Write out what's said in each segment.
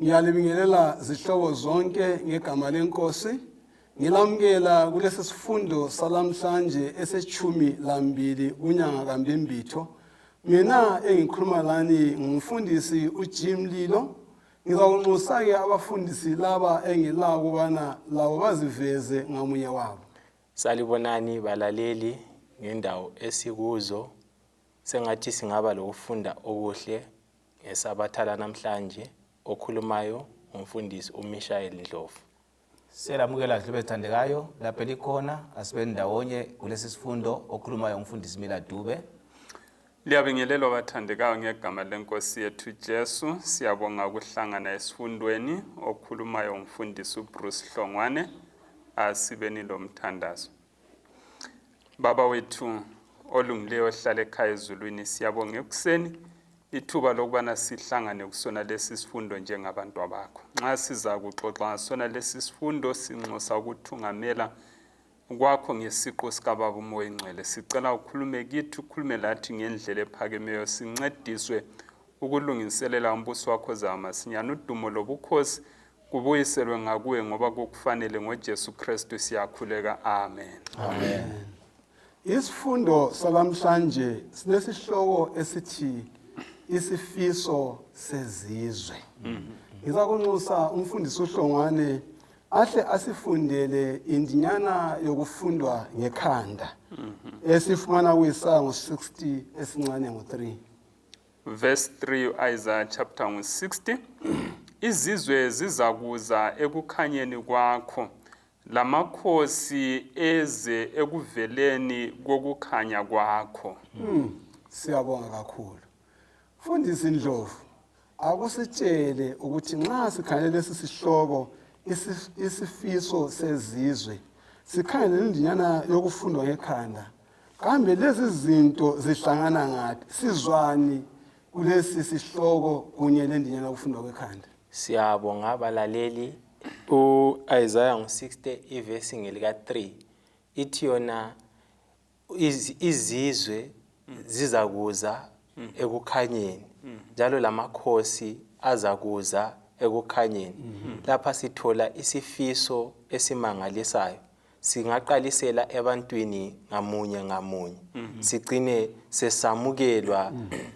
Ngiyalibingelela zihlobo zonke ngegama lenkosi. Ngilamukela kulesi sifundo salamhlanje esechumi lambili kunyanga kaMbimbitho. Mina engikhuluma lani ngumfundisi uJim Lilo. Ngizakunxusa-ke abafundisi laba engilabo ukubana labo baziveze ngamunye wabo. Salibonani balaleli ngendawo esikuzo. Sengathi singaba lokufunda okuhle ngeSabatha lanamhlanje. Okhulumayo ngumfundisi uMishael Ndlovu. Siyalamukela zihlobo ezithandekayo lapho elikhona asibeni ndawonye kulesi sifundo okhulumayo umfundisi Mila Dube. Liyabingelelwa bathandekayo ngegama lenkosi yethu Jesu. Siyabonga ukuhlangana esifundweni. Okhulumayo umfundisi uBruce Hlongwane. Asibeni lomthandazo. Baba wethu olungileyo ohlala ekhaya ezulwini, siyabonga ekuseni ithuba lokubana sihlangane kusona lesi sifundo njengabantwa bakho. Nxa siza kuxoxa ngasona lesi sifundo, sinxusa ukuthungamela kwakho ngesiqu sikababa uMoya Ingcwele. Sicela ukhulume kithi, ukhulume lathi ngendlela ephakemeyo, sincediswe ukulungiselela umbuso wakho ozayo masinyane. Udumo lobukhosi kubuyiselwe ngakuwe ngoba kukufanele ngoJesu Kristu siyakhuleka. Amen. Amen. Isifundo salamhlanje sinesihloko esithi isifiso sezizwe. Ngizakunxusa umfundisi uHlongwane ahle asifundele indinyana yokufundwa ngekhanda esifumana kuIsaya ngo-60 esincane ngo-3. Verse 3 uIsaiah chapter 60 Izizwe zizakuza ekukhanyeni kwakho lamakhosi eze ekuveleni kokukhanya kwakho. Siyabonga kakhulu. Mfundisi Ndlovu, akusitshele ukuthi nxa sikhangele lesi sihloko isifiso sezizwe, sikhangele indinyana yokufundwa ngekhanda. Kambe lezi zinto zihlangana ngaphi? Sizwani kulesi sihloko kunye lendinyana yokufundwa kwekhanda? Siyabonga balaleli. U-Isaya ngo-60 ivesi ngelika-3 ithi yona izizwe zizakuza ekukhanyeni njalo lamakhosi azakuza ekukhanyeni. Lapha sithola isifiso esimangalisayo singaqalisela ebantwini ngamunye ngamunye sicine sesamukelwa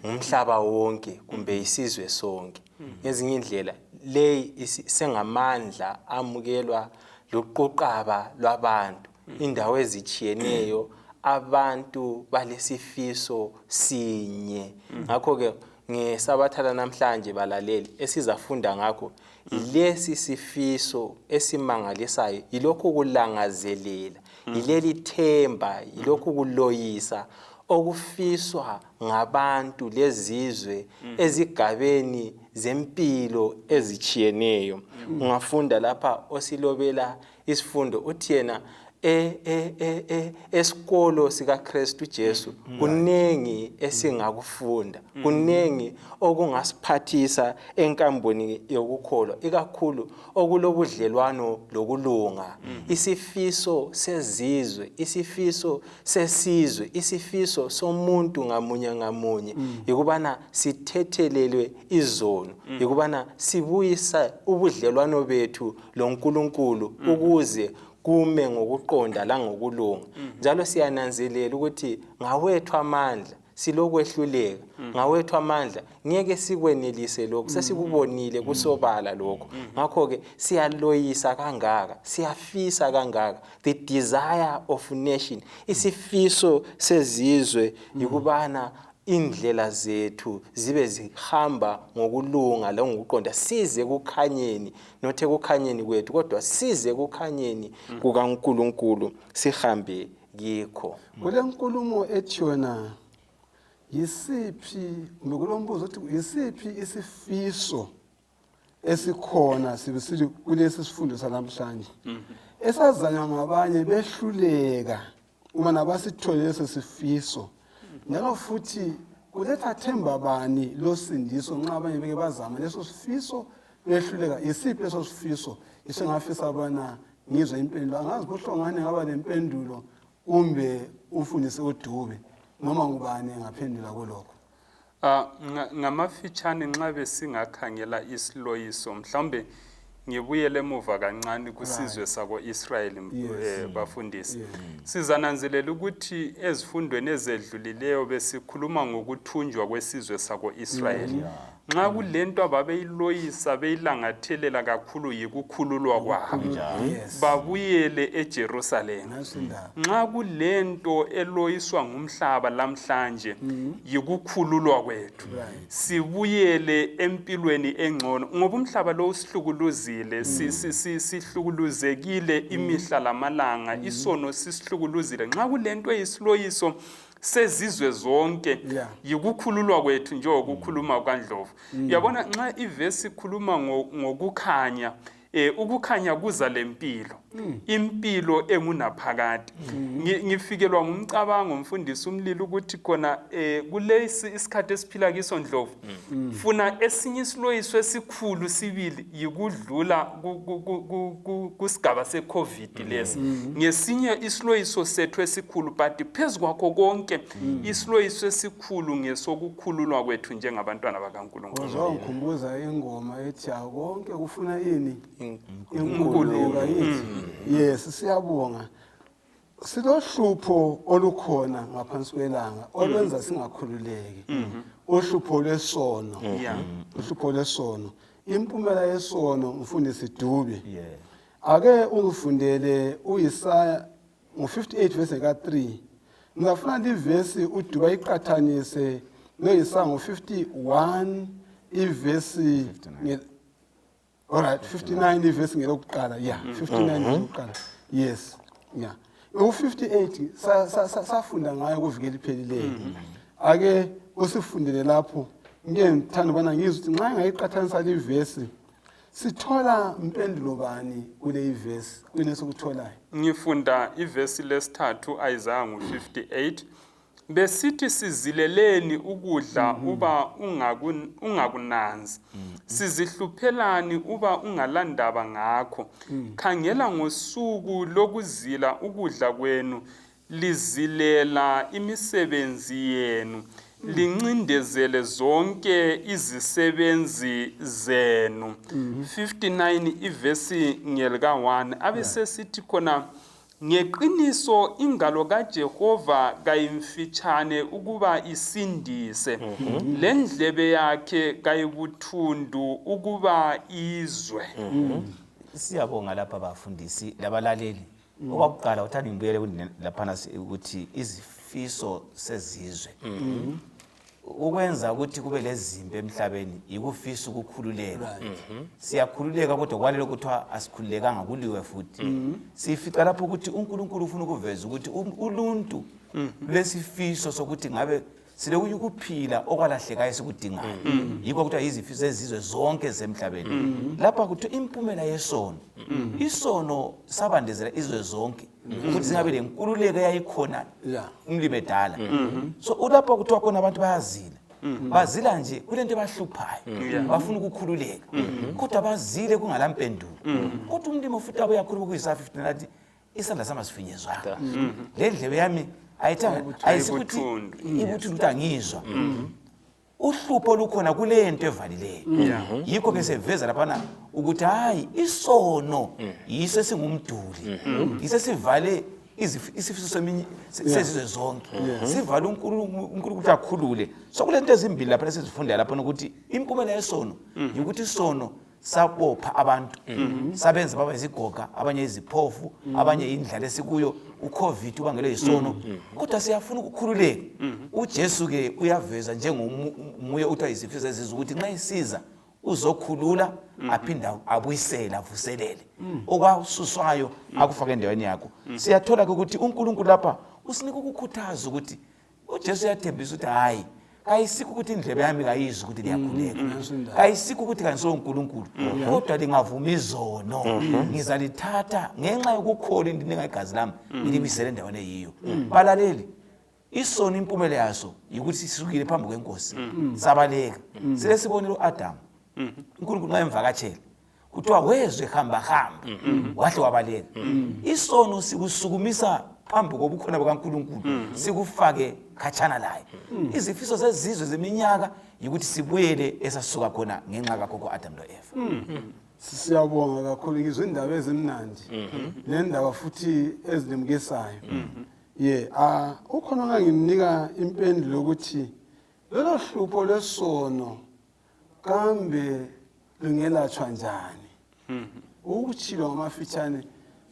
ngumhlaba wonke kumbe isizwe sonke. Ngezinye indlela leyi sengamandla amukelwa luquqaba lwabantu indawo ezitshiyeneyo, abantu balesifiso sinye. Ngakho-ke ngesabatha lanamhlanje balaleli, esizafunda ngakho yilesi sifiso esimangalisayo, yilokhu kulangazelela, yileli themba, yilokhu kuloyisa okufiswa ngabantu lezizwe ezigabeni zempilo ezitshiyeneyo. Ungafunda lapha osilobela isifundo uthi yena e, e, e, e, esikolo sikaKristu Jesu kunengi esingakufunda, kunengi okungasiphathisa enkambweni yokukholwa, ikakhulu okulobudlelwano lokulunga, isifiso sezizwe, isifiso sesizwe, isifiso somuntu ngamunye ngamunye yikubana sithethelelwe izono, yikubana sibuyisa ubudlelwano bethu loNkulunkulu ukuze kume ngokuqonda langokulunga. Njalo siyananzelela ukuthi ngawethu amandla silokwehluleka, ngawethu amandla ngeke sikwenelise lokhu, sesikubonile kusobala lokhu. Ngakho-ke siyaloyisa kangaka, siyafisa kangaka, the desire of nation, isifiso sezizwe yikubana indlela zethu zibe zihamba ngokulunga langokuqonda, size kukhanyeni, not ekukhanyeni kwethu, kodwa size ekukhanyeni kukaNkulunkulu, sihambe kikho. Kulenkulumo ethi yona yisiphi, kumbe kulombuzo othi yisiphi isifiso esikhona sibisili kulesi sifundo salamhlanje esazanywa ngabanye behluleka uma nabasithole leso sifiso, njalo futhi kuletha themba bani losindiso nxa abanye beke bazama leso sifiso behluleka? Yisiphi leso sifiso? Isengafisa abana ngizwe impendulo. Angazi kuhlongane ngaba lempendulo kumbe umfundisi uDube noma ngubani engaphendula kulokho. Ngamafitshane nxa besingakhangela isiloyiso, mhlawumbe ngibuyele emuva kancane kusizwe sako-Israyeli, bafundisi. Sizananzelela ukuthi ezifundweni ezedlulileyo besikhuluma ngokuthunjwa kwesizwe sako-Israyeli. Nxa kulento ababeyiloyisa beyilangathelela kakhulu yikukhululwa kwabo, babuyele eJerusalema. Nansi indaba. Nxa kulento eloyiswa ngumhlaba lamhlanje yikukhululwa kwethu, sibuyele empilweni engcono, ngoba umhlaba lo usihlukuluzile, sihlukuluzekile imihla lamalanga, isono sisihlukuluzile. Nxa kulento eyisiloyiso sezizwe zonke yikukhululwa kwethu, njengokukhuluma kwaNdlovu. Uyabona, nxa ivesi ikhuluma ngokukhanya, ukukhanya kuza lempilo, impilo engunaphakade. Ngifikelwa ngumcabango, mfundisi uMlilo, ukuthi khona kulesi isikhathi esiphila kiso, Ndlovu, funa esinye isiloyiso esikhulu sibili yikudlula kusigaba se-COVID lesi. Ngesinye isiloyiso sethu esikhulu, but phezu kwakho konke isiloyiso esikhulu ngesokukhululwa kwethu njengabantwana bakaNkulunkulu. Uzwa ngikhumbuza ingoma ethi akonke kufuna ini? Inkululeko yithi. Yes, siyabonga. Silohlupho olukhona ngaphansi kwelanga olwenza singakhululeki. Uhlupho lwesono. Uhlupho lwesono. Impumela yesono, mfundisi Dube. Ake ungifundele uIsaya ngo-58 verse ka-3. Ngizafuna livesi uDube ayiqathanise noIsaya ngo-51 ivesi, alright, 59 ivesi ngelokuqala. Yeah, 59 ngelokuqala. Yes, yeah. U-58 safunda ngayo kuviki eliphelileyo. Ake usifundele lapho. Ngike ngithanda ubana ngizwe ukuthi nxa ngayiqathanisa livesi sithola mpendulo bani kule ivesi, kuyini esikutholayo? Ngifunda ivesi lesithathu, Isaiah ngu-58. Besithi, "Sizileleni ukudla uba ungakunanzi? Sizihluphelani uba ungalandaba ngakho? Khangela, ngosuku lokuzila ukudla kwenu lizilela imisebenzi yenu, lincindezele zonke izisebenzi zenu." 59 ivesi ngelika 1, abesesithi khona, "Ngeqiniso ingalo kaJehova kayimfitshane ukuba isindise, lendlebe yakhe kayibuthundu ukuba izwe." Siyabonga lapha, bafundisi labalaleli. Okwakuqala uthanda ngibuyele laphana ukuthi izifiso sezizwe, ukwenza ukuthi kube lezimpi emhlabeni yikufisa ukukhululeka. Siyakhululeka, kodwa kwalelo kuthiwa asikhululekanga, kuliwe futhi. Sifica lapho ukuthi uNkulunkulu ufuna ukuveza ukuthi uluntu lesifiso sokuthi ngabe silokunye ukuphila okwalahlekayo esikudingayo. Yikho kuthiwa yizifiso ezizwe zonke zemhlabeni. Lapha kuthiwa impumela yesono, isono sabandezela izwe zonke ukuthi zingabe lenkululeko eyayikhona umlimi edala. So ulapha kuthiwa khona abantu bayazila, bazila nje kulento ebahluphayo, bafuna ukukhululeka, kodwa bazile kungalampendulo. Kodwa umlimi futhi abuye akhuluma kuIsaya 59 athi, "Isandla sami asifinyezwanga, le ndlebe yami ayithanga, ayisikuthi Ayibuthundu. Ibuthundu ukuthi angizwa." Uhlupho olukhona kule nto evalileyo, yikho ke seveza laphana ukuthi hayi, isono yiso esingumduli, yiso esivale isifiso sezizwe zonke, sivale uNkulunkulu ukuthi akhulule. So kule nto ezimbili lapha esizifundayo laphana, ukuthi impumela yesono yikuthi isono sabopha abantu, sabenza baba izigoga, abanye iziphofu, abanye indlala esikuyo, uCovid ubangelwe yisono. Kodwa siyafuna ukukhululeka. UJesu ke uyaveza njengomuye uthiwa izifiso ezizwe ukuthi nxa isiza uzokhulula, aphinde abuyisele, avuselele okwasuswayo, akufake endaweni yakho. Siyathola ke ukuthi uNkulunkulu lapha usinika ukukhuthaza ukuthi uJesu uyathembisa ukuthi hayi, kayisikho ukuthi indlebe yami kayizwi ukuthi liyakhuleka, kayisikho ukuthi kangiso uNkulunkulu, kodwa lingavuma izono ngizalithatha ngenxa yokukholwa indininga igazi lami, ngilibisele endaweni eyiyo. Balaleli, isono impumela yaso yikuthi sisukile phambi kwenkosi, sabaleka. Silesibonelo u-Adamu, uNkulunkulu nxa emvakatshela kuthiwa wezwe hamba hamba, wahle wabaleka. Isono sikusukumisa. phambi kobukhona bukaNkulunkulu sikufake khatshana laye. Izifiso zezizwe zeminyaka yikuthi sibuyele esasuka khona ngenxa kakhokho Adam lo-Eva. Siyabonga kakhulu, ngizwe indaba ezimnandi nendaba futhi ezilimkisayo. Ye, ah ukhona onganginika impendulo ukuthi lolo hlupho lwesono kambe lungelatshwa njani? Ukutshilo ngamafitshane,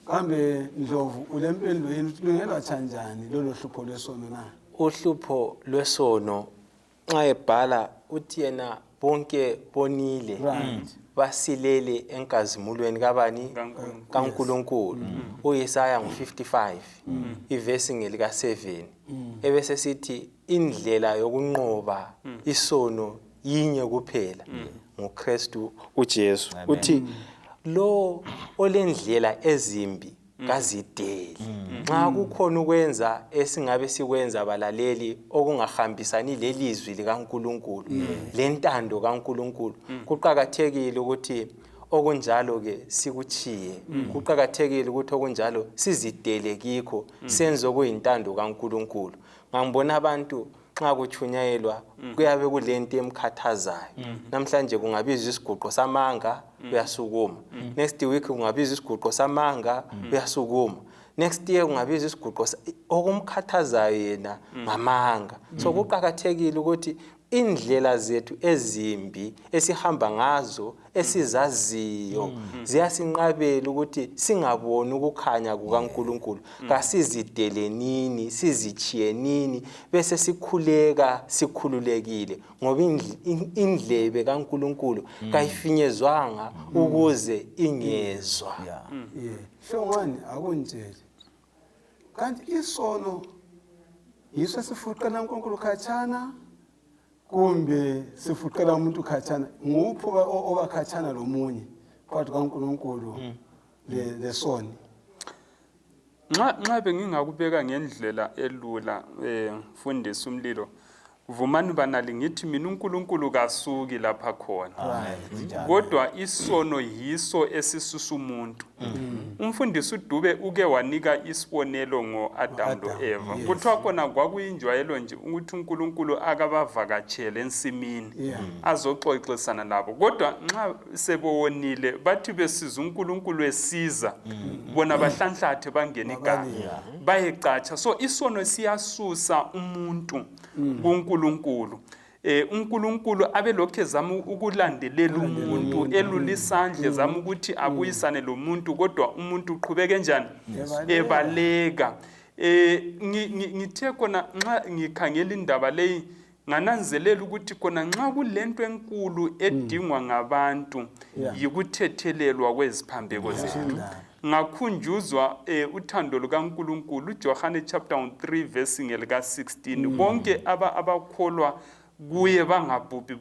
kambe Ndlovu ulempendulo yini ukuthi lungelatshwa njani lolo hlupho lwesono na? Uhlupho lwesono, nxa ebhala uthi yena bonke bonile, basilele enkazimulweni kabani? KaNkulunkulu. KaNkulunkulu. UIsaya ngu-55 ivesi ngelika-7, ebese sithi indlela yokunqoba isono yinye kuphela, nguKristu uJesu. Uthi lo olendlela ezimbi kazideli. Nxa kukhona ukwenza esingabe sikwenza, balaleli, okungahambisani lelizwi likaNkulunkulu lentando kaNkulunkulu, kuqakathekile ukuthi okunjalo ke sikuchiye. Kuqakathekile ukuthi okunjalo sizidele kikho, senze okuyintando kaNkulunkulu. Ngangibona abantu nxa kutshunyayelwa kuyabe kulento emkhathazayo. Namhlanje kungabizwa isiguqo samanga, uyasukuma. Next week kungabizwa isiguqo samanga, uyasukuma. Next year kungabizwa isiguqo okumkhathazayo yena ngamanga. So kuqakathekile ukuthi indlela zethu ezimbi esihamba ngazo, esizaziyo, ziyasinqabela ukuthi singaboni ukukhanya kukaNkulunkulu. Kasizidelenini, sizitshiyenini, bese sikhuleka sikhululekile, ngoba indlebe kaNkulunkulu kayifinyezwanga ukuze ingezwa. Ye, Hlongwane, akuntshele, kanti isono yiso esifuqela uNkulunkulu khatshana kumbe sifuqela umuntu khatshana? Nguphi oba khatshana lomunye phakathi kaNkulunkulu lesoni? Nxa bengingakubeka ngendlela elula, mfundisi umlilo, vumani banali, ngithi mina uNkulunkulu kasuki lapha khona, kodwa isono yiso esisusa umuntu. Umfundisi uDube uke wanika isibonelo ngo-Adam lo-Eva. Kuthiwa khona kwakuyinjwayelo nje ukuthi uNkulunkulu akabavakatshele ensimini azoxoxisana labo, kodwa nxa sebewonile, bathi besiza uNkulunkulu esiza, bona bahlanhlathe bangene iganga bayecatsha. So isono siyasusa umuntu kuNkulunkulu. UNkulunkulu abelokhu ezama ukulandelela umuntu, elula isandla ezama ukuthi abuyisane lo muntu, kodwa umuntu uqhubeke njani? Ebaleka. Ngithe khona nxa ngikhangela indaba leyi, ngananzelela ukuthi khona nxa kulento enkulu edingwa ngabantu yikuthethelelwa kweziphambeko zethu. Ngakhunjuzwa uthando lukaNkulunkulu, uJohane chapter 3 verse ngelika 16, bonke abakholwa kuye bangabhubhi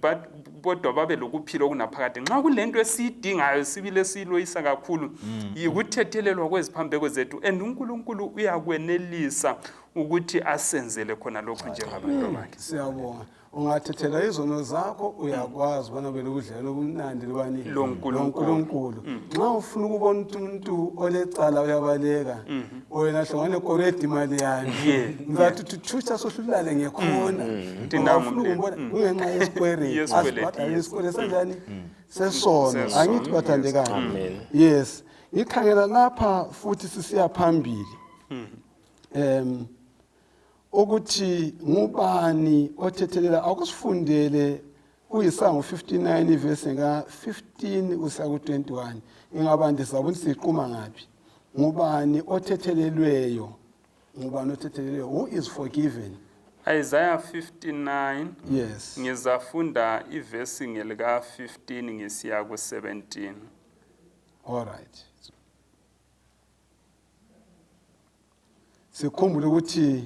kodwa babe lokuphila okunaphakade. Nxa kulento esiyidingayo sibili, esiyiloyisa kakhulu, yikuthethelelwa kweziphambeko zethu, and uNkulunkulu uyakwenelisa ukuthi asenzele khona lokhu njengabantu bakhe. Siyabonga. Ungathethela izono zakho, uyakwazi ubana ube lokudlela okumnandi lobani? LoNkulunkulu. LoNkulunkulu. Nxa ufuna ukubona ukuthi umuntu olecala uyabaleka, wena hlongane koredi imali yami, ngizathi uthi thutsha sohlulale ngekhona. Dinanga ufuna umlilo. ukumbona kungenxa yesikweleti. Yesikweleti, Asibhadale isikweleti sanjani? Sesono. Sesono, Angithi bathandekayo? Amen. Yes, ngikhangela lapha futhi sisiya phambili ukuthi ngubani othethelela. Akusifundele kuyisango 59 ivesi ka-15 kusiya ku-21, ingabandisa ukuthi siquma ngaphi. Ngubani othethelelweyo? Ngubani othethelelweyo? Who is forgiven? Isaiah 59. Yes. Ngizafunda ivesi ngelika 15 ngisiya ku 17. All right, sikhumbule ukuthi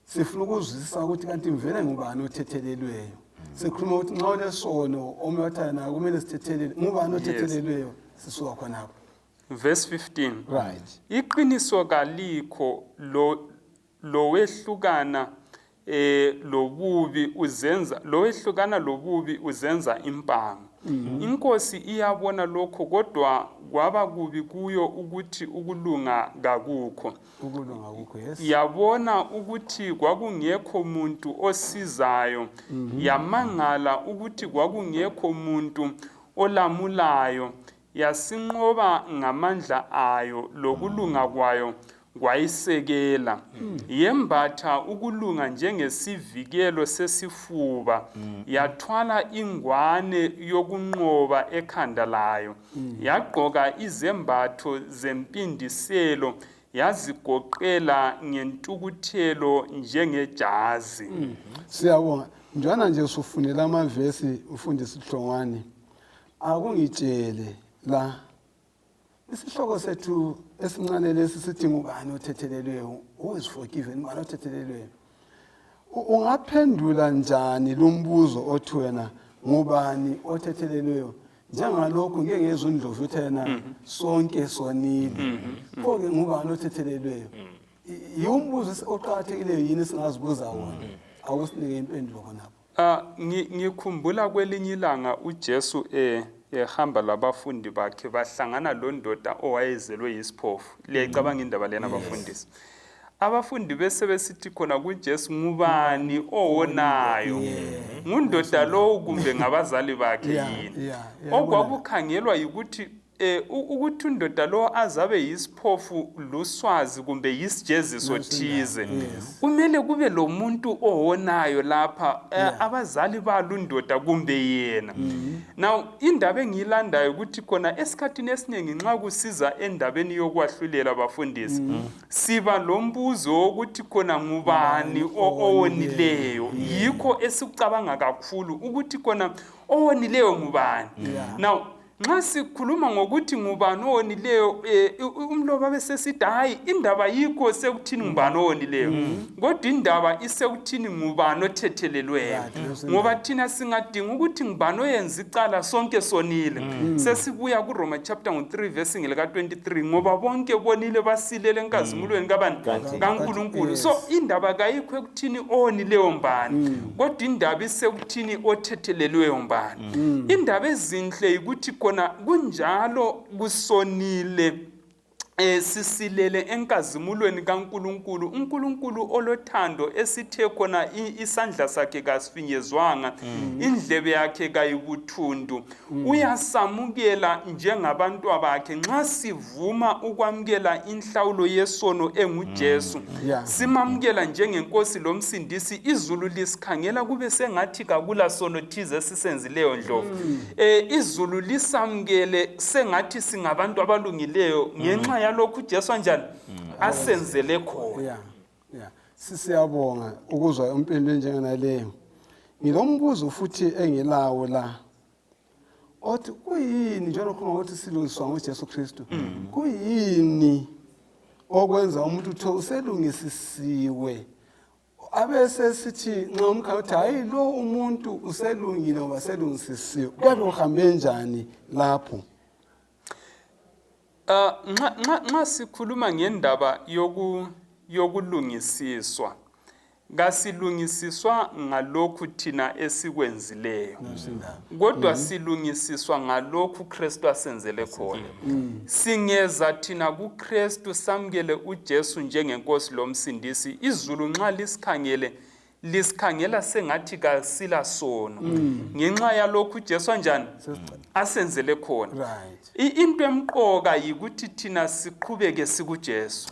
sifuna ukuzwisisa ukuthi kanti vele ngubani othethelelweyo. Sikhuluma ukuthi nxa ulesono omunye wathana nayo kumele sithethelele, ngubani othethelelweyo? Sisuka khonapho. Verse 15. Right. Iqiniso kalikho, lo lowehlukana lobubi uzenza, lowehlukana lobubi uzenza impango. Inkosi iyabona lokho, kodwa kwaba kubi kuyo ukuthi ukulunga kakukho. Ukulunga kukho, yes. Yabona ukuthi kwakungekho muntu osizayo, yamangala ukuthi kwakungekho muntu olamulayo, yasinqoba ngamandla ayo, lokulunga kwayo kwayisekela. Yembatha ukulunga njengesivikelo sesifuba, yathwala ingwane yokunqoba ekhanda layo, yagqoka izembatho zempindiselo, yazigoqela ngentukuthelo njengejazi. Siyabonga. Njwana nje usufunela amavesi, mfundisi Hlongwane, akungitshele la isihloko sethu esincane lesi sithi ngubani othethelelweyo, who is forgiven, ngubani othethelelweyo. Ungaphendula njani lumbuzo othi wena ngubani othethelelweyo? Njengalokhu ngeke ngezwe uNdlovu uthi yena sonke sonile, pho-ke ngubani othethelelweyo? Yiwumbuzo oqakathekileyo yini esingazibuza wona? Awusinike impendulo khonapho. Ngikhumbula kwelinye ilanga uJesu ehamba labafundi bakhe, bahlangana londoda owayezelwe yisiphofu. Liyayicabanga indaba lena, abafundisi? Abafundi bese besithi khona kuJesu, ngubani owonayo, ngundoda lowu kumbe ngabazali bakhe yini? Okwakukhangelwa yikuthi ukuthi undoda lo azabe yisiphofu luswazi kumbe yisijeziso thize, kumele kube lo muntu owonayo lapha, abazali balundoda kumbe yena. Now indaba engiyilandayo ukuthi khona esikhathini esiningi nxa kusiza endabeni yokwahlulela, bafundisi, siba lombuzo wokuthi khona ngubani owonileyo. Yikho esikucabanga kakhulu ukuthi khona owonileyo ngubani. Now nxa sikhuluma ngokuthi ngubani owonileyo, umlobi besesithi hayi, indaba yikho sekuthini ngubani owonileyo, kodwa indaba isekuthini ngubani othethelelweyo. Ngoba thina singadinga ukuthi ngubani oyenza icala, sonke sonile. Sesibuya kuRoma chapter 3 verse ngelika-23, ngoba bonke bonile, basilele enkazimulweni kabani? KaNkulunkulu. So indaba kayikho ekuthini owonileyo mbani, kodwa indaba isekuthini othethelelweyo mbani. Indaba ezinhle yikuthi khona kunjalo kusonile, sisilele enkazimulweni kaNkulunkulu, uNkulunkulu olothando esithe khona isandla sakhe kasifinyezwanga, indlebe yakhe kayibuthundu, uyasamukela njengabantwa bakhe nxa sivuma ukwamukela inhlawulo yesono enguJesu, simamukela njengenkosi lomsindisi. Izulu lisikhangela kube sengathi kakula sono thize esisenzileyo, Ndlovu. Izulu lisamukele sengathi singabantu abalungileyo ngenxa yalokhu uJesu anjani asenzele khona. Yeah. Sisiyabonga ukuzwa impendulo enjenganaleyo. Ngilombuzo futhi engilawo la othi kuyini, njengoba ukhuluma ukuthi silungiswa nguJesu Kristu, kuyini okwenza umuntu kuthiwa uselungisisiwe, abese sithi nxa umkhaya uthi hayi, lo umuntu uselungile ngoba selungisisiwe? Kuyabe kuhambe njani lapho? Nxa sikhuluma ngendaba yokulungisiswa, kasilungisiswa ngalokhu thina esikwenzileyo, kodwa silungisiswa ngalokhu Kristu asenzele khona. Singeza thina kuKristu, samukele uJesu njengenkosi lomsindisi, izulu nxa lisikhangele, lisikhangela sengathi kasila sono ngenxa yalokhu uJesu anjani asenzele khona. Into emqoka yikuthi thina siqhubeke sikuJesu,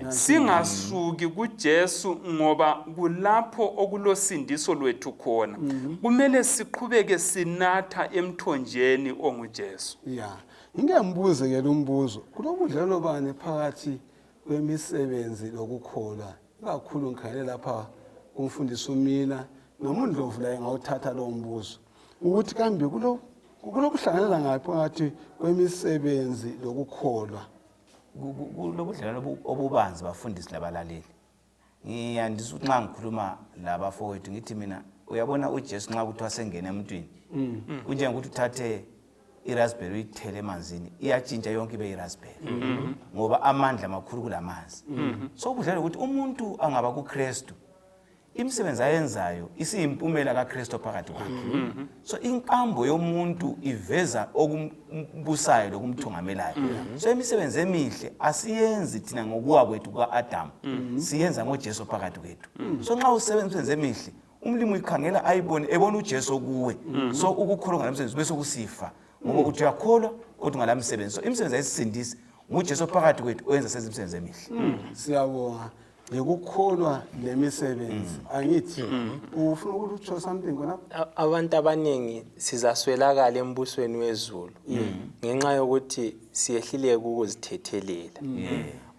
singasuki kuJesu, ngoba kulapho okulosindiso lwethu khona. Kumele siqhubeke sinatha emthonjeni onguJesu. Ya, ngike ngibuze ke lumbuzo: kulobudlelwano bani phakathi kwemisebenzi lokukholwa? Ikakhulu ngikhangele lapha kumfundisi uMila noma uNdlovu laye ngawuthatha lowo mbuzo, ukuthi kambe kulokuhlanganela ngaphi phakathi kwemisebenzi lokukholwa? Kulobudlelwano obubanzi, bafundisi labalaleli. Ngiyandisa ukuthi nxa ngikhuluma labafowethu ngithi mina, uyabona uJesu nxa kuthiwa sengena emntwini, kunjengokuthi uthathe iraspberry uyithele emanzini, iyatshintsha yonke ibe iraspberry, ngoba amandla makhulu kulamanzi. So ubudlelwano ukuthi umuntu angaba kuKristu. Imisebenzi ayenzayo isiyimpumela kaKristu phakathi kwakhe. So inkambo yomuntu iveza okumbusayo lokumthungamelayo. So imisebenzi emihle asiyenzi thina ngokuwa kwethu kuka-Adamu, siyenza ngoJesu phakathi kwethu. So nxa usebenza imisebenzi emihle, umlimi uyikhangela ayibone, ebona uJesu kuwe. So ukukholwa ngala msebenzi bese kusifa, ngoba uthi uyakholwa kodwa ungala msebenzi. So imisebenzi ayisisindisi, nguJesu phakathi kwethu oyenza senze imisebenzi emihle. Siyabonga ngikukholwa lemisebenzi. Angithi ufuna ukuthi utsho something khona? Abantu abaningi sizaswelakala embusweni wezulu ngenxa yokuthi siyehluleka ukuzithethelela.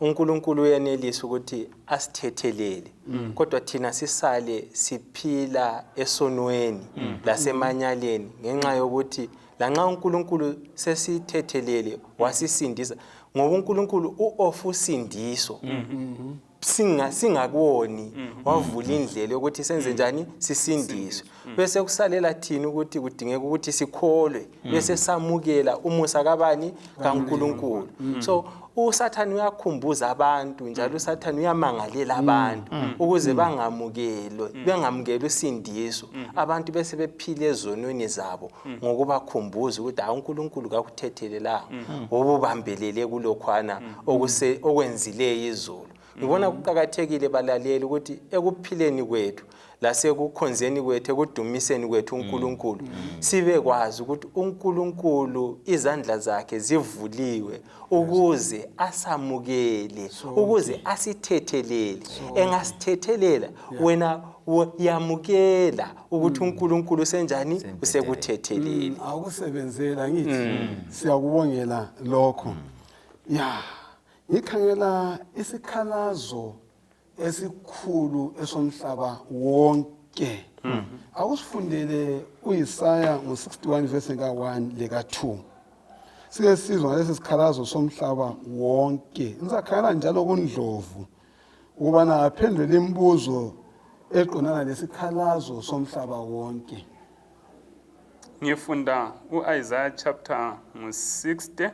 uNkulunkulu uyenelisa ukuthi asithethelele, kodwa thina sisale siphila esonweni lasemanyaleni, ngenxa yokuthi lanxa uNkulunkulu sesithethelele wasisindisa, ngoba uNkulunkulu uofa usindiso singakuboni, wavula indlela yokuthi senze njani sisindiswe, bese kusalela thina ukuthi kudingeka ukuthi sikholwe, bese samukela umusa kabani? KaNkulunkulu. So uSathane uyakhumbuza abantu njalo uSathane uyamangalela abantu ukuze bangamukelwe, bengamukeli usindiso, abantu bese bephila ezonweni zabo, ngokubakhumbuza ukuthi hayi, uNkulunkulu kakuthethelelanga, obubambelele kulokhwana okwenzileyo izolo. Ngibona kuqakathekile, balaleli, ukuthi ekuphileni kwethu lasekukhonzeni kwethu, ekudumiseni kwethu uNkulunkulu, sibe kwazi ukuthi uNkulunkulu izandla zakhe zivuliwe ukuze asamukele, ukuze asithethelele. Engasithethelela, wena yamukela ukuthi uNkulunkulu senjani, usekuthethelele. Awukusebenzela ngithi siyakubongela lokho. Ya, ngikhangela isikhalazo esikhulu esomhlaba wonke. Akusifundele uIsaya ngo-61 verse ka-1 leka-2, sike sizwa ngalesi sikhalazo somhlaba wonke. Ngizakhangela njalo kuNdlovu ukubana aphendule imibuzo eqondana lesikhalazo somhlaba wonke. Ngifunda u-Isaiah chapter ngu-60,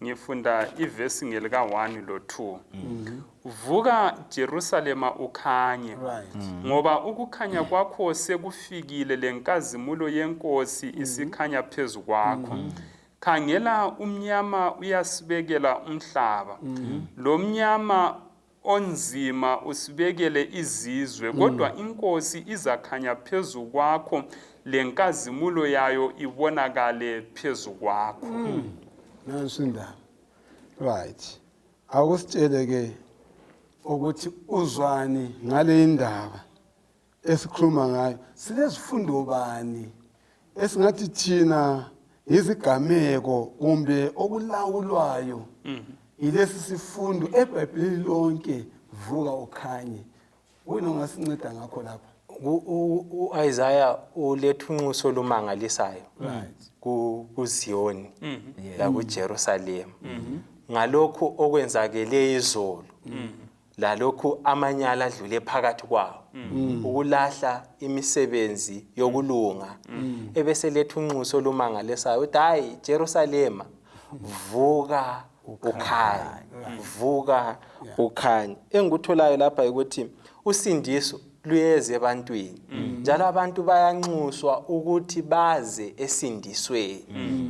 ngifunda ivesi ngelika-1 lo-2. Vuka Jerusalema ukhanye, ngoba ukukhanya kwakho sekufikile, lenkazimulo yenkosi isikhanya phezu kwakho. Khangela, umnyama uyasibekela umhlaba, lomnyama onzima usibekele izizwe, kodwa inkosi izakhanya phezu kwakho, lenkazimulo yayo ibonakale phezu kwakho. Nansi indaba. Right, akusitshele ke ukuthi uzwani ngale indaba esikhuluma ngayo. Silezifundo bani esingathi thina izigameko kumbe okulawulwayo yilesi sifundo eBhayibhelini lonke, vuka ukhanye? Wena ungasinceda ngakho lapha. U-Isaiah uletha unxuso olumangalisayo kuZiyoni lakuJerusalem ngalokhu okwenzakele izolo, lalokhu amanyala adlule phakathi kwawo, ukulahla imisebenzi yokulunga, ebeseletha unxuso olumangalisayo uthi, hayi Jerusalema, vuka ukhanye, vuka ukhanye. Engikutholayo lapha ukuthi usindiso luyeza ebantwini, njalo abantu bayanxuswa ukuthi baze esindisweni.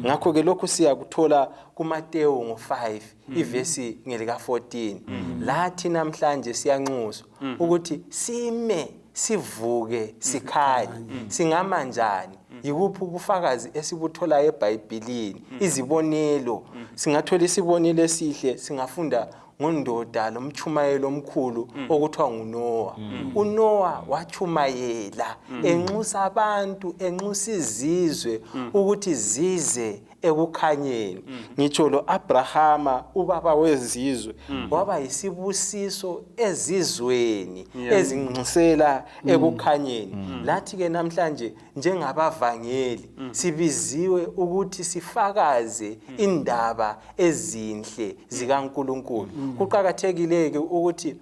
Ngakho-ke lokhu siyakuthola kuMatewu ngo-5 ivesi ngelika-14. Lathi namhlanje siyanxuswa ukuthi sime, sivuke, sikhanye. Singama njani? Yikuphi ubufakazi esibutholayo eBhayibhilini, izibonelo? Singathola isibonelo esihle, singafunda ngondoda lomchumayelo omkhulu okuthiwa nguNoah. uNoah wachumayela enxusa abantu, enxusa izizwe ukuthi zize ekukhanyeni. Ngitsho lo Abrahama, ubaba wezizwe, waba yisibusiso ezizweni ezinxusela ekukhanyeni. Lathi ke namhlanje njengabavangeli sibiziwe ukuthi sifakaze indaba ezinhle zikaNkuluNkulu. Kuqakathekile ke ukuthi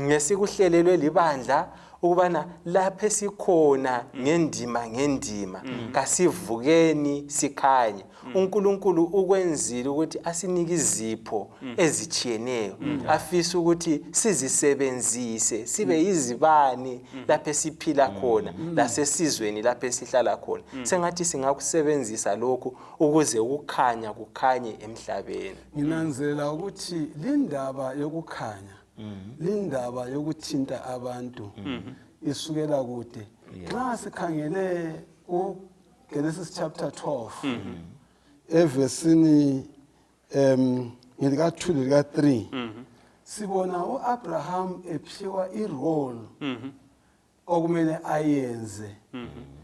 ngesikuhlelelwe libandla. Ukubana lapho esikhona ngendima ngendima, kasivukeni sikhanye. UNkulunkulu ukwenzile ukuthi asinike izipho ezitshiyeneyo, afisa ukuthi sizisebenzise sibe yizibani lapho esiphila khona lasesizweni lapho esihlala khona. Sengathi singakusebenzisa lokhu ukuze ukukhanya kukhanye emhlabeni. Nginanzelela ukuthi lindaba yokukhanya, lindaba yokuthinta abantu isukela kude. Nxa sikhangele kuGenesis chapter 12 evesini ngelika-2 lelika-3, sibona u-Abraham ephiwa irole okumele ayenze.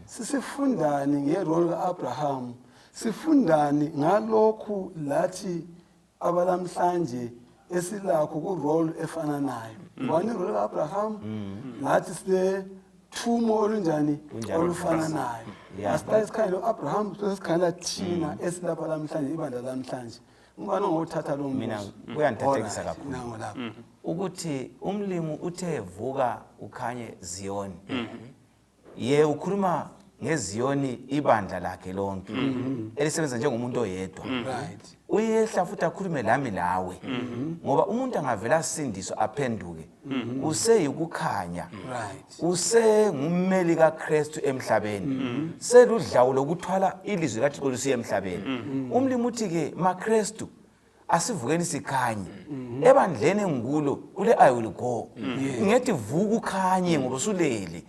Sisifundani ngerole ka-Abraham? Sifundani ngalokhu lathi abalamhlanje esilakho kurole efananayo? Ngubani irole ka-Abraham? Lathi sile thumo olunjani olufananayo? Asiqale sikhangele u-Abraham, sesikhangela thina esilapha lamhlanje, ibandla lamhlanje. Ngubani ongothatha lo Mina mbuzo? Kuyangithathekisa Alright, kakhulu. Nango lapho. Ukuthi umlimi uthe, "Vuka ukhanye, Ziyoni." Ye ukhuluma ngeziyoni, ibandla lakhe lonke elisebenza njengomuntu oyedwa. Uyehla futhi akhulume lami lawe, ngoba umuntu angavela asindiswa, aphenduke, useyikukhanya, usengummeli kaKristu emhlabeni, seludlawu lokuthwala ilizwi likaThixo lusiye emhlabeni. Umlimi uthi-ke, maKristu, asivukeni sikhanye. Ebandleni engikulo kule "I will go", ngethi vuka ukhanye ngoba usulele.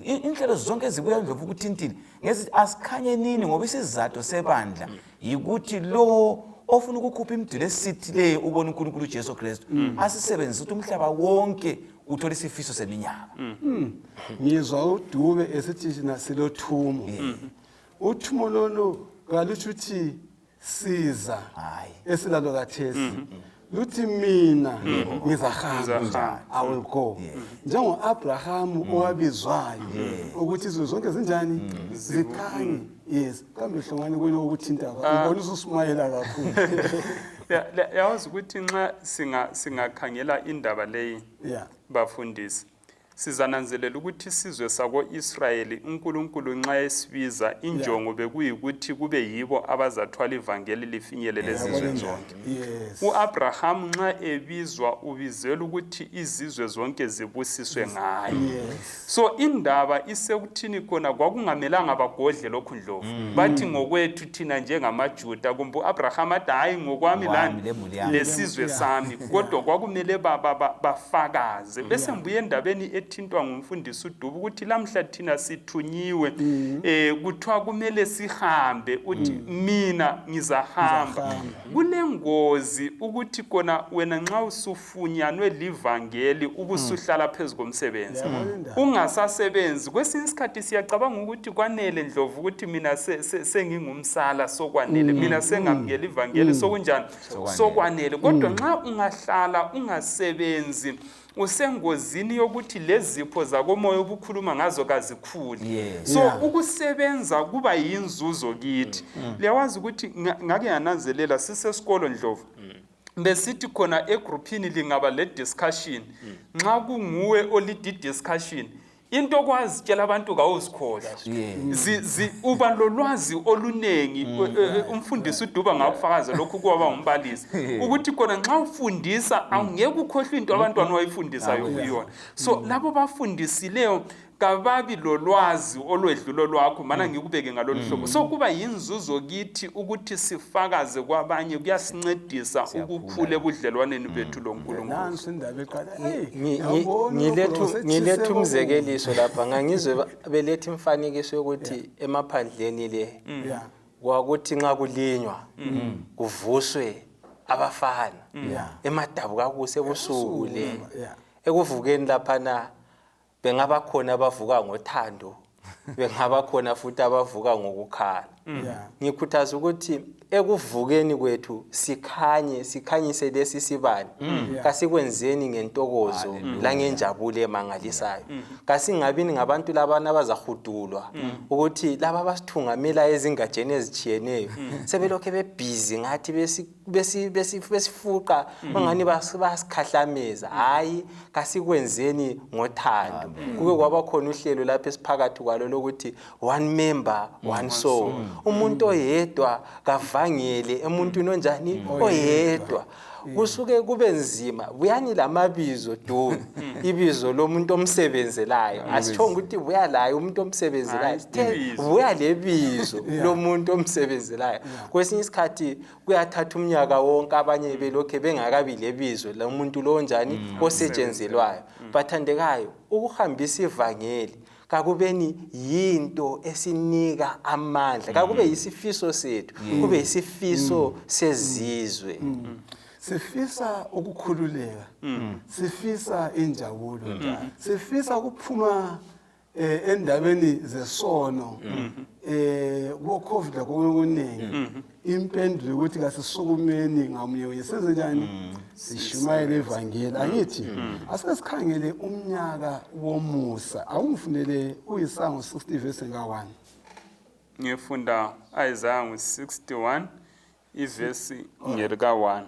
Inhlelo zonke ezibuya, Ndlovu, ukuthintile ngesithi asikhanye nini, ngoba isizathu sebandla yikuthi lo ofuna ukukhupha imiduli esithileyo ubona uNkulunkulu uJesu Kristu asisebenzise ukuthi umhlaba wonke uthole isifiso seminyaka. Ngizwa uDube esithi thina silothumo. Uthumo lolu kalutsho ukuthi siza Hayi. esilalo kathesi, luthi mina ngizahamba. Ngizahamba. I will go, njengo-Abrahamu owabizwayo ukuthi izinto zonke zinjani, zikhanye. Yes, kambe hlongane kwena okuthinta, ubona ususimayela kakhulu. Yawazi ukuthi nxa singakhangela indaba leyi, bafundisi, sizananzelela ukuthi isizwe sako-Israyeli, uNkulunkulu nxa esibiza, injongo bekuyikuthi kube yibo abazathwala ivangeli lifinyelele ezizweni zonke. U-Abrahamu nxa ebizwa, ubizelwa ukuthi izizwe zonke zibusiswe ngaye. So indaba isekuthini khona kwakungamelanga bagodle lokhu, Ndlovu, bathi ngokwethu thina njengamaJuda, kumbe u-Abraham athi, "Hhayi, ngokwami Ngokwami, lani lemuli yami." Lesizwe sami, kodwa kwakumele bafakaze. Bese ngibuye endabeni ethintwa ngumfundisi uDuba ukuthi lamhla thina sithunyiwe, kuthiwa kumele sihambe, uthi mina ngizahamba. Kule ngozi ukuthi kona wena nxa usufunyanwe livangeli ubusuhlala phezu komsebenzi, Yabona indaba. Ungasasebenzi. Kwesinye isikhathi siyacabanga ukuthi kwanele, Ndlovu, ukuthi mina sengingumsala, sokwanele, mina sengamukela ivangeli, sokunjani, sokwanele. Kodwa nxa ungahlala ungasebenzi, usengozini yokuthi lezipho zakomoya obukhuluma ngazo kazikhuli. So ukusebenza kuba yinzuzo kithi. Liyawazi ukuthi ngake ngananzelela sisesikolo, Ndlovu, besithi khona egruphini lingaba le discussion, nxa kunguwe olead i-discussion, into okwazitshela abantu kawuzikhohlwa. Uba lolwazi oluningi. Umfundisi uDuba ngakufakaza lokhu kwaba ngumbalisi, ukuthi khona nxa ufundisa awungeke ukhohlwe into abantwana owayifundisayo kuyona. So labo bafundisileyo kababi lolwazi olwedlula lwakho, mana ngikubeke ngalolu hlobo. So kuba yinzuzo kithi ukuthi sifakaze kwabanye, kuyasincedisa ukukhula ebudlelwaneni bethu loNkulunkulu. Nanso indaba eqala. Hey, Ngi- yabona ngilethu lokho ngilethu setshiseka. Umzekeliso lapha, ngangizwe beletha imfanekiso yokuthi emaphandleni le kwakuthi nxa kulinywa kuvuswe abafana emadabukakusa ebusuku le. Ekuvukeni laphana bengaba khona abavuka ngothando, bengaba khona futhi abavuka ngokukhala. Ngikhuthaza ukuthi ekuvukeni kwethu sikhanye, sikhanyise lesi sibane. Kasikwenzeni ngentokozo langenjabulo emangalisayo. Kasingabini ngabantu labana abazahudulwa ukuthi laba abasithungamela ezingatsheni ezitshiyeneyo sebelokhe bebhizi ngathi besifuqa bangani basikhahlameza. Hayi, kasikwenzeni ngothando. Kuke kwaba khona uhlelo lapho esiphakathi kwalo lokuthi one member, one soul. Umuntu oyedwa kavangele emuntwini onjani? Oyedwa. Kusuke kube nzima. Buyani lamabizo du, ibizo lomuntu omsebenzelayo. Asitshongo ukuthi buya laye umuntu omsebenzelayo, sithe buya lebizo lomuntu omsebenzelayo. Kwesinye isikhathi kuyathatha umnyaka wonke abanye belokhe bengakabi lebizo lomuntu lo onjani osetshenzelwayo. Bathandekayo, ukuhambisa ivangeli kakubeni yinto esinika amandla, kakube yisifiso sethu, kube yisifiso sezizwe. Sifisa ukukhululeka, sifisa injabulo, sifisa ukuphuma endabeni zesono, kubo COVID lakokuningi. Impendulo ukuthi kasisukumeni ngamunye unye senze njani? Sishumayele ivangeli. Angithi asike sikhangele umnyaka womusa. Awungifunele uIsaya 60 verse ka1. Ngifunda Isaiah 61 ivesi ngelika 1.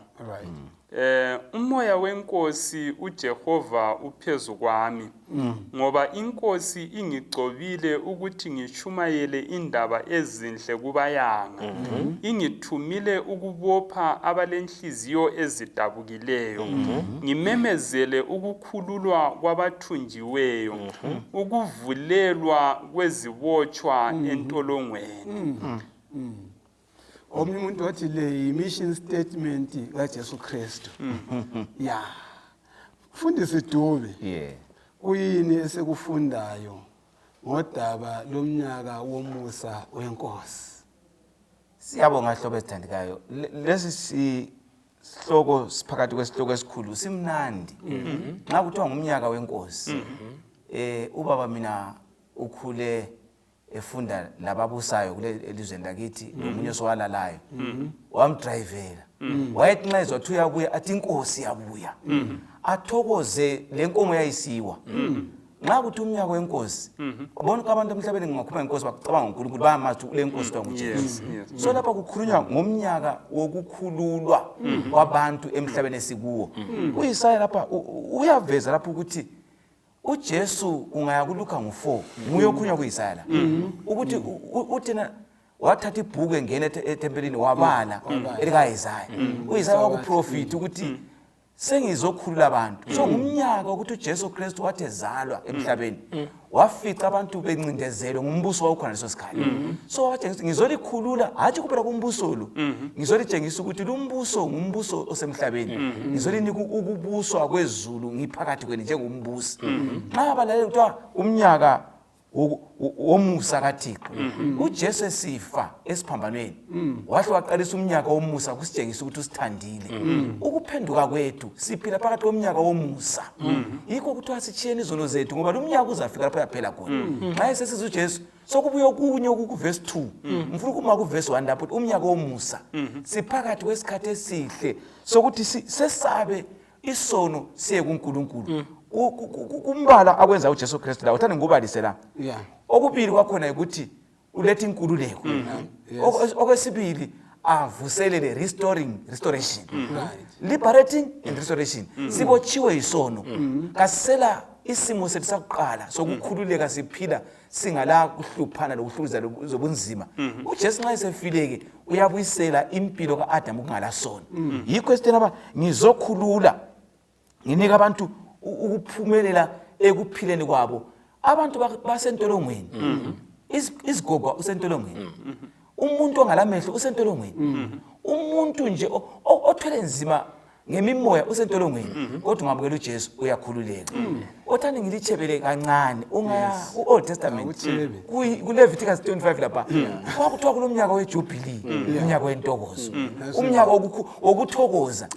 Umoya wenkosi uJehova uphezu kwami, ngoba inkosi ingigcobile ukuthi ngishumayele indaba ezinhle kubayanga. Ingithumile ukubopha abalenhliziyo ezidabukileyo, ngimemezele ukukhululwa kwabathunjiweyo, ukuvulelwa kwezibotshwa entolongweni. Omunye umuntu wathi le yi-mission statement kaJesu Kristu. Ya, Mfundisi Dube, kuyini esikufundayo ngodaba lomnyaka womusa wenkosi? Siyabonga hlobo ezithandekayo. Lesi sihloko siphakathi kwesihloko esikhulu, simnandi. Nxa kuthiwa ngumnyaka wenkosi, ubaba mina ukhule efunda lababusayo kule elizweni lakithi, lomunye osowalalayo wamdrayivela. Wayethi nxa ezwa kuthi uyabuya, athi inkosi yabuya, athokoze. Le nkomo yayisiwa. Nxa kuthi umnyaka wenkosi, bonke abantu emhlabeni ngingakhuluma ngenkosi bacabanga ngoNkulunkulu, bayamazi ukuthi kule nkosi kuthiwa nguJesu. So lapha kukhulunywa ngomnyaka wokukhululwa kwabantu emhlabeni esikuwo. UIsaya lapha uyaveza lapho ukuthi uJesu, ungaya kuLuka ngu-4, nguye okhulunywa kuIsaya la, ukuthi uthina wathatha ibhuku engena ethempelini, wabala elikaIsaya. UIsaya wakuprofitha ukuthi sengizokhulula abantu. So ngumnyaka ukuthi uJesu Kristu wathi ezalwa emhlabeni, wafica abantu bencindezelwe ngumbuso wawukhona leso sikhathi. So watshengisa ukuthi ngizolikhulula, hatshi kuphela kumbuso lo, ngizolitshengisa ukuthi lumbuso ngumbuso osemhlabeni, ngizolinika ukubuswa kwezulu ngiphakathi kwenu njengombusi. Nxa abalalela kuthiwa umnyaka womusa kaThixo, uJesu esifa esiphambanweni wahle waqalisa umnyaka womusa, kusitshengisa ukuthi usithandile. Ukuphenduka kwethu, siphila phakathi komnyaka womusa. Yikho kuthiwa sitshiyeni izono zethu, ngoba lo mnyaka uzafika lapho yaphela khona nxa esesiza uJesu. Sokubuye okunye okukuvesi 2, ngifuna ukuma kuvesi 1 lapho. Umnyaka womusa, siphakathi kwesikhathi esihle sokuthi sesabe isono siye kuNkulunkulu. Kumbala akwenza uJesu Kristu la, uthanda ngikubalise la. Okubili kwakhona ukuthi uletha inkululeko. Okwesibili avuselele, restoring, restoration, liberating and restoration. Sibotshiwe yisono, kasela isimo sethu sakuqala sokukhululeka, siphila singala kuhluphana lokuhlukuza zobunzima. UJesu nxa esefile-ke uyabuyisela impilo ka-Adamu kungala sono. Yikho esithena aba ngizokhulula, nginika abantu ukuphumelela ekuphileni kwabo. Abantu basentolongweni, izigoga usentolongweni, umuntu ongalamehlo usentolongweni, umuntu nje othwele nzima ngemimoya usentolongweni, kodwa ungabukela uJesu uyakhululeka. Othanda ngilitshebele kancane, ungaya ku-Old Testament, Awutshebe. kuLeviticus 25 lapha kwakuthiwa kulo mnyaka wejubilee, umnyaka wentokozo, umnyaka wokuthokoza.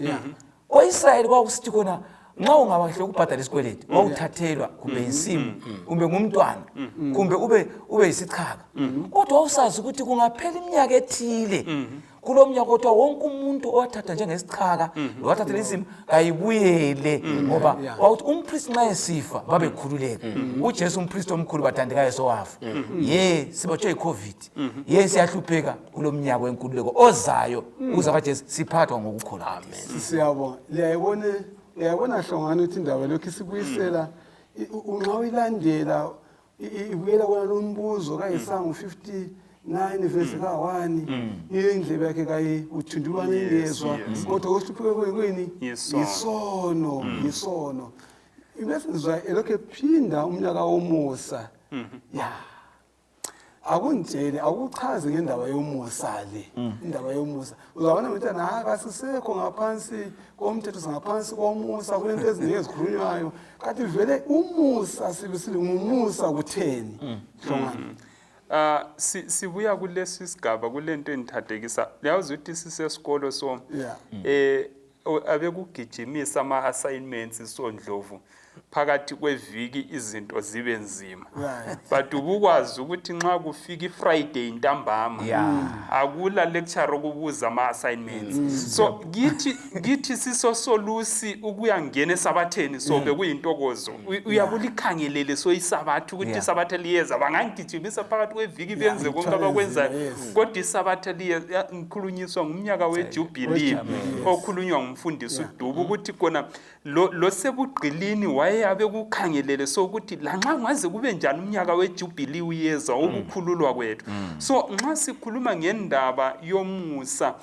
Ko-Israyeli kwakusithi khona Nxa ungabahle ukubhadala isikweleti, wawuthathelwa kumbe yinsimu, kumbe ngumntwana, kumbe ube yisichaka, kodwa wawusazi ukuthi kungaphela iminyaka ethile, kulo mnyaka kodwa wonke umuntu owathathwa njengesichaka lowathathela insimu kayibuyele, ngoba wawuthi umpristi nxa esifa babekhululeka. UJesu umpristi omkhulu, bathandekayo, sowafa. Ye, sibotshwe yi-COVID, ye, siyahlupheka. Kulo mnyaka wenkululeko ozayo, uza kaJesu, siphathwa ngokukholwa. Siyabonga. Liyayibona, uyayibona Hlongwane, ukuthi indaba lokhu isibuyisela nxa uyilandela ibuyela kona lo mbuzo kayisango 59 verse ka-1, indlebe yakhe kayi uthundulwane ingezwa, kodwa kuhlupheke kuyini? Yisono. Yisono, yisono. Bese ngizwa elokhu ephinda umnyaka womusa. Ya, akungitshele, akuchaze ngendaba yomusa le. Indaba yomusa, uzabona ukuthi ha, kasisekho ngaphansi komthetho, singaphansi komusa. Kunento eziningi ezikhulunywayo, kanti vele umusa sibisile ngumusa kutheni, Hlongwane? Sibuya kulesi sigaba kulento engithathekisa, yazi ukuthi sisesikolo, so abekugijimisa ama-assignments, so Ndlovu, phakathi kweviki izinto zibe nzima, but ubukwazi ukuthi nxa kufika iFriday ntambama akula lecture okubuza ama-assignments. So kithi sisosolusi ukuyangena esabatheni, so bekuyintokozo. Uyabulikhangelele so isabatha ukuthi isabatha liyeza, bangangigijimisa phakathi kweviki, benze konke ithwale abakwenzayo, nzima, kodwa isabatha liyeza. Ngikhulunyiswa ngumnyaka wejubilee okhulunywa ngumfundisi uDubu, ukuthi kona lo sebugqilini wayeyabe kukhangelele, so ukuthi lanxa ngaze kube njani umnyaka wejubilee uyeza wokukhululwa kwethu. So nxa sikhuluma ngendaba yomusa,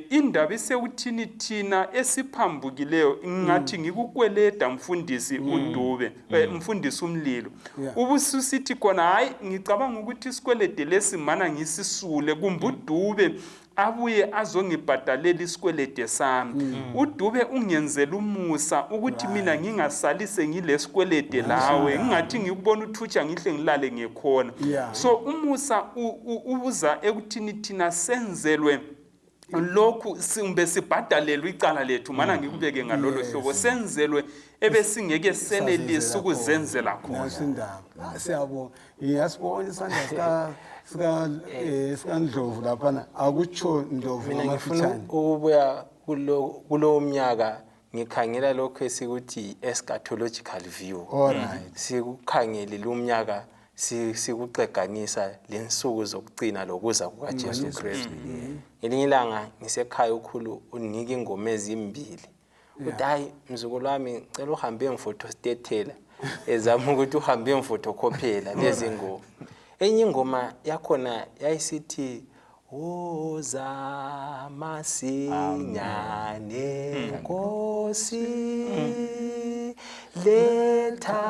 indaba isekuthini thina esiphambukileyo, ngathi ngikukweleda mfundisi uDube, mfundisi uMlilo, ubususithi khona, hayi, ngicabanga ukuthi isikwelede lesi mana ngisisule, kumbe uDube abuye azongibhadalela isikwelede sami. UDube ungenzela umusa ukuthi mina ngingasali sengilesikwelede lawe, ngingathi ngikubona uthutsha ngihle ngilale ngekhona. So umusa ubuza ekuthini thina senzelwe lokhu, kumbe sibhadalelwe icala lethu, mana ngikubeke ngalolo hlobo, senzelwe ebesingeke senelise ukuzenzela khona. Nansi indaba. Ah, siyabonga. Ngiyasibona isandla sika Ndlovu laphana. Akutsho, Ndlovu, Mina ngifuna ngamafitshane. ukubuya kulowo mnyaka, ngikhangela lokhu esikuthi eschatological view. Sikukhangelile umnyaka, sikuxeganisa lensuku zokugcina lokuza kukaJesu Kristu. Ngelinye ilanga ngisekhaya, ukhulu unika ingoma ezimbili, uthi, "Hayi mzukulu wami, ngicela uhambe ngifotostetela," ezama ukuthi uhambe ngifotokhophela lezi ngoma. Enye ingoma yakhona yayisithi, "Woza masinyane Nkosi, letha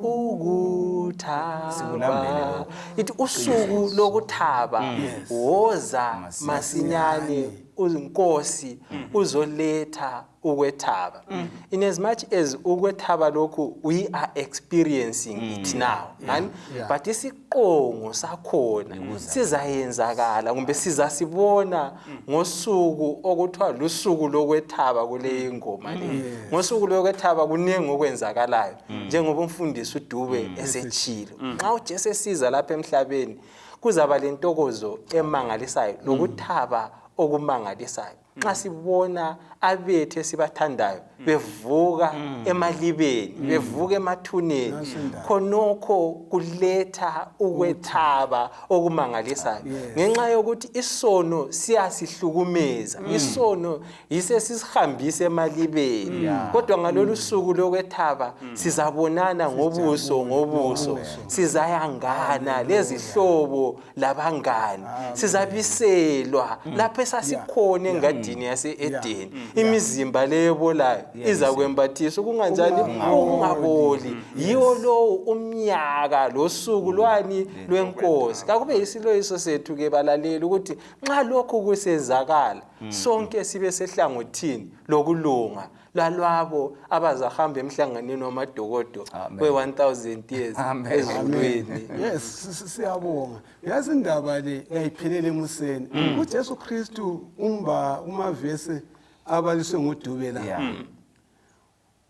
ukuthaba." Sikulambele lokho. Ithi usuku lokuthaba, woza masinyane uNkosi uzoletha ukwethaba. In as much as ukwethaba lokhu we are experiencing it now, and but isiqongo sakhona sizayenzakala kumbe sizasibona ngosuku okuthiwa lusuku lokwethaba kule ingoma le. Ngosuku lokwethaba kuningi okwenzakalayo, njengoba umfundisi uDube esetshilo, nxa uJesu esiza lapha emhlabeni kuzaba lentokozo emangalisayo lokuthaba okumangalisayo, nxa sibona abethu esibathandayo bevuka emalibeni, bevuka emathuneni. Khonokho kuletha ukwethaba okumangalisayo, ngenxa yokuthi isono siyasihlukumeza, isono yise sisihambise emalibeni. Kodwa ngalolu suku lokwethaba sizabonana ngobuso ngobuso, sizayangana lezihlobo labangani, sizabiselwa lapho esasikhona engadini yase-Edeni. Imizimba leyo ebolayo izakwembathiswa kunganjani? Ukungaboli. Yiwo lowo umnyaka losuku lwani? Lwenkosi. Kakube yisiloyiso sethu-ke, balaleli, ukuthi nxa lokhu kusenzakala sonke sibe sehlangothini lokulunga lalwabo abazahamba emhlanganweni wamadokodo Amen. we-1000 years Amen. ezulwini. Yes, siyabonga. Yazi, indaba le yayiphelele emuseni. UJesu Kristu umba kumavesi abaliswe nguDube la.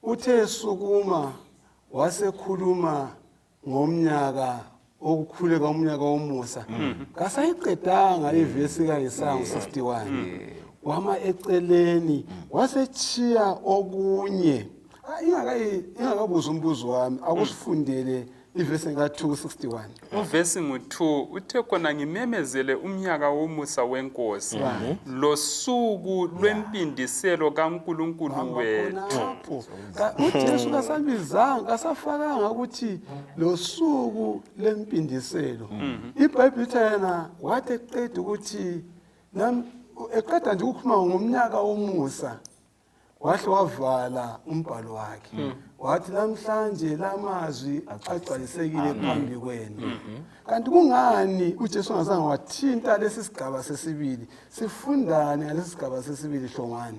Uthe sukuma wasekhuluma ngomnyaka okukhuleka, umnyaka womusa. Kasayiqedanga ivesi kaIsaya 61, wama eceleni wasechiya okunye. Ingakabuza umbuzo wami, akusifundele ivesi ka-2 61. Uvesi ngu-2 uthe khona, "Ngimemezele umnyaka womusa wenkosi losuku lwempindiselo kaNkulunkulu Hamba wethu." Khonapho uJesu kasabizanga, kasafakanga ukuthi losuku lempindiselo. IBhayibheli ithi yena wathi eqeda ukuthi eqeda nje ukukhuluma ngomnyaka womusa, wahle wavala umbhalo wakhe wathi, "Namhlanje lamazwi agcwalisekile phambi kwenu." Kanti kungani uJesu angazange wathinta lesi sigaba sesibili? Sifundani ngalesi sigaba sesibili, Hlongwane?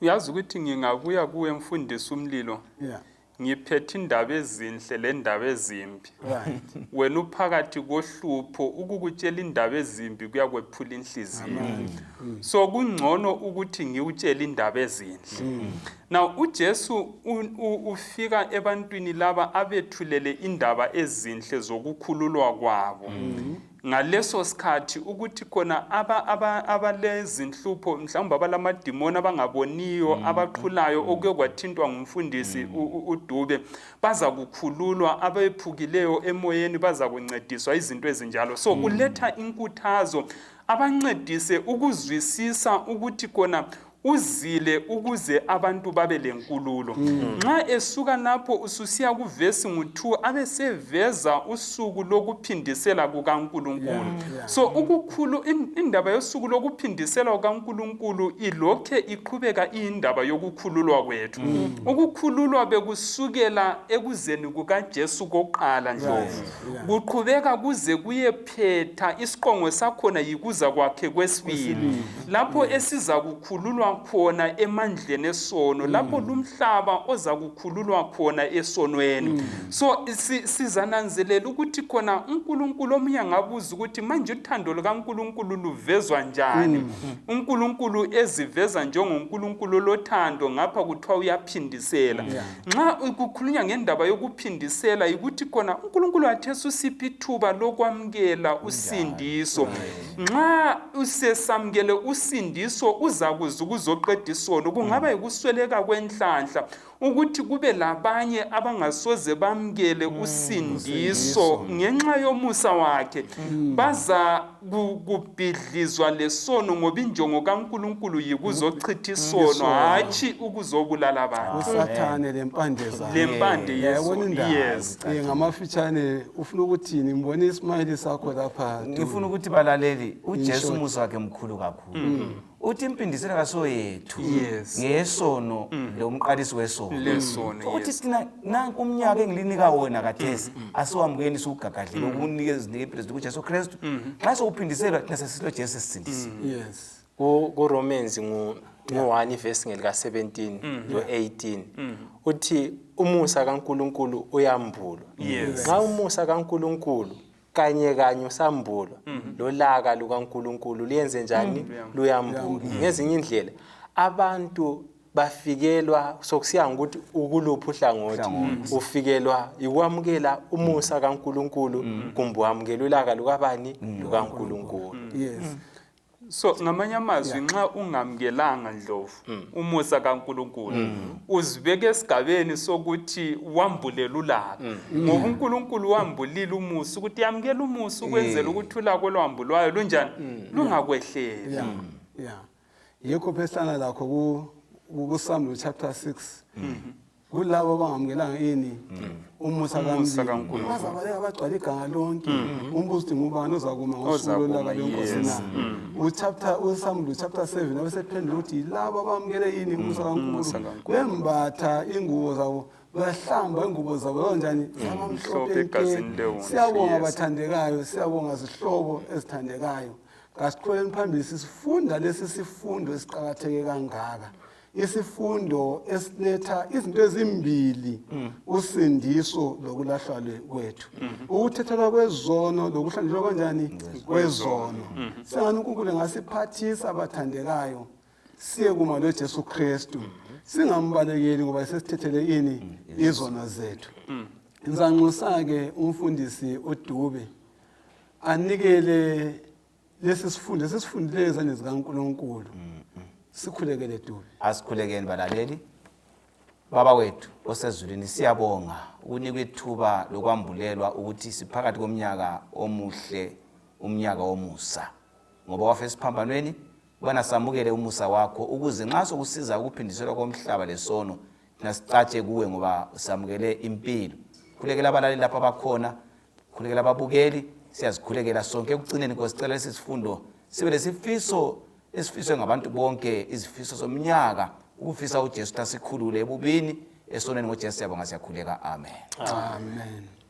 Uyazi ukuthi ngingabuya kuwe, mfundisi umlilo, ngiphethe indaba ezinhle lendaba ezimbi. Wena uphakathi kohlupho, ukukutshela indaba ezimbi kuyakwephula inhliziyo, so kungcono ukuthi ngiwutshele indaba ezinhle. Now uJesu ufika ebantwini laba abethulele indaba ezinhle zokukhululwa kwabo ngaleso sikhathi, ukuthi khona abalezinhlupho, mhlawumbe abalamadimoni, abangaboniyo, abaqhulayo, okuye kwathintwa ngumfundisi uDube, baza kukhululwa, abephukileyo emoyeni baza kuncediswa, izinto ezinjalo. So uletha inkuthazo, abancedise ukuzwisisa ukuthi khona uzile ukuze abantu babe lenkululo. Nxa esuka lapho ususiya kuvesi ngu-2, abeseveza usuku lokuphindisela kukaNkulunkulu. So ukukhulu indaba yosuku lokuphindisela kukaNkulunkulu ilokhe iqhubeka iyindaba yokukhululwa kwethu. Ukukhululwa bekusukela ekuzeni kukaJesu kokuqala, Ndlovu, kuqhubeka kuze kuyephetha. Isiqongo sakhona yikuza kwakhe kwesibili, lapho esiza kukhululwa khona emandleni esono, lapho lumhlaba oza kukhululwa khona esonweni. So sizananzelela ukuthi khona uNkulunkulu, omunye angabuza ukuthi manje uthando lukaNkulunkulu luvezwa njani? UNkulunkulu eziveza njengoNkulunkulu lothando, ngapha kuthiwa uyaphindisela. Nxa kukhulunywa ngendaba yokuphindisela, yikuthi khona uNkulunkulu wathesa usiphi ithuba lokwamukela usindiso. Nxa usesamukele usindiso, uzakuza ukuzoqeda isono. Kungaba yikusweleka kwenhlanhla ukuthi kube labanye abangasoze bamukele usindiso ngenxa yomusa wakhe. Baza kubhidlizwa lesono, ngoba injongo kaNkulunkulu yikuzochitha isono, hatshi ukuzobulala abantu. Usathane lempande zakhe. Lempande Yayabona yesono. indaba. Yes. Ngamafitshane ufuna ukuthini? Ngibona ismayili sakho lapha. Ngifuna ukuthi balaleli, uJesu short. umusa wakhe mkhulu kakhulu. Uthi impindiselo kasoyethu, ngesono lomqalisi wesono. Lesono. Uthi thina nanku umnyaka engilinika wona kathesi, asiwamukeli, siwugagadlele ukunikeza zinike impilo zethu kuJesu Kristu. Nxa sewuphindiselwa, thina sesilo Jesu sisindisiwe. Ku Romans ngu 1 verse ngelika 17 lo 18 uthi umusa kaNkuluNkulu uyambulwa. Nxa umusa kaNkuluNkulu kanye kanye usambulwa, lolaka lukaNkuluNkulu luyenze njani? Luyambulwa. Ngezinye indlela abantu bafikelwa sokusiya ngokuthi ukuluphi uhlangothi, ufikelwa ikwamukela umusa kaNkuluNkulu kumbe wamukela ulaka lukabani? LukaNkuluNkulu. So ngamanye amazwi, nxa ungamukelanga, Ndlovu, umusa kaNkulunkulu, uzibeke esigabeni sokuthi wambulela ulaka, ngoba uNkulunkulu wambulile umusa ukuthi yamukela umusa ukwenzela ukuthi ulaka olwambulwayo lunjani? Lungakwehleli. Yeah, yikho phesana lakho kuSamlo chapter 6, kulabo abangamukelanga ini? Umusa Umusa kaMlimi. kaNkulunkulu. Bazabaleka bagcwala iganga lonke. Umbuzo uthi ngubani ozakuma ngosuku Ozakuma, lolaka lwenkosi na? Uchapter uSamlo chapter 7 abesephendula ukuthi yilabo abamukele yini? Umusa Umusa kaNkulunkulu. kaNkulunkulu. Bembatha ingubo zabo, bahlamba ingubo zabo kanjani? Mhlophe Zabamhlophe egazini nke. lewundlu, Siyabonga bathandekayo, siyabonga zihlobo ezithandekayo. Kasiqhubeleni phambili sisifunda lesi sifundo esiqakatheke kangaka, isifundo esiletha izinto ezimbili, usindiso lokulahlwa kwethu, ukuthethelwa kwezono lokuhlanjulwa kanjani kwezono. Sengani uNkulunkulu engasiphathisa, abathandekayo, siye kuma loJesu Kristu. Singambalekeli ngoba sesithethele ini izono zethu. Ngizanxusa-ke umfundisi uDube anikele lesi sifundo esisifundileyo ezandleni zikaNkulunkulu. Sikhulekele Dube. Asikhulekeni balaleli. Baba wethu osezulwini, siyabonga ukunikwa ithuba lokwambulelwa ukuthi siphakathi komnyaka omuhle, umnyaka womusa, ngoba wafa esiphambanweni ukubana samukele umusa wakho, ukuze nxa sokusiza ukuphindiselwa komhlaba lesono, thina sicatshe kuwe ngoba samukele impilo. Khulekela abalaleli lapha abakhona, khulekela ababukeli, siyazikhulekela sonke. Ekucineni, Nkosi, sicela lesi sifundo sibe lesifiso esifiswe ngabantu bonke, izifiso zomnyaka, ukufisa uJesu ukuthi asikhulule ebubini, esonweni. NgoJesu siyabonga, siyakhuleka, amen. Amen.